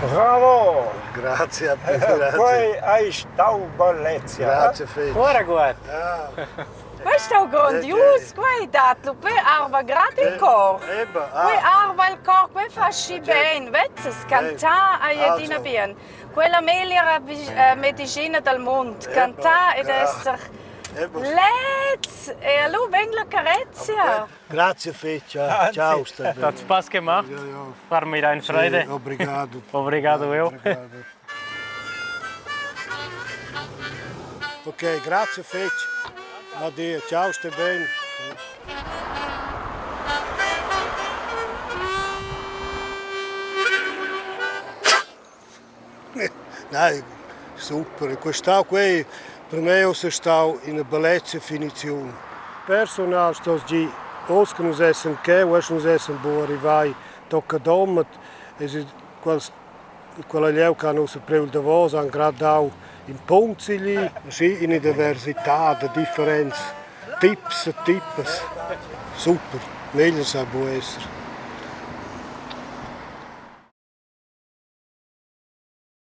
Bravo! Grazie a te, grazie. Quei ei stau bellezia. Grazie fetg. Ora gut. Quei stau grondius, quei dat lu pe arva grad il cor. Quei arva il cor, quei fa schi bein, vezzas, cantar ei adina bien. Quella megliera medischina dal mund, cantar ed esser leds e lu vegn la carezia. Grazie fetg, ciao. Hat Spaß gemacht. War mir eine Freude. Obrigado. Obrigado eu. Ok, grazie fetg. Adia, ciao, stai bene. Nein, super. Quest'au quei per mei ussa stau ina bellezia finiziun. Personal stos dir, oz che nus essan cheu, oz nus essan buc arrivai tocca Domat, es quels quella glieud che han ussa priu il davos han grad dau in punct sigl Sì, ina diversità da differents tips e tipas. Super, meglier sa buc esser.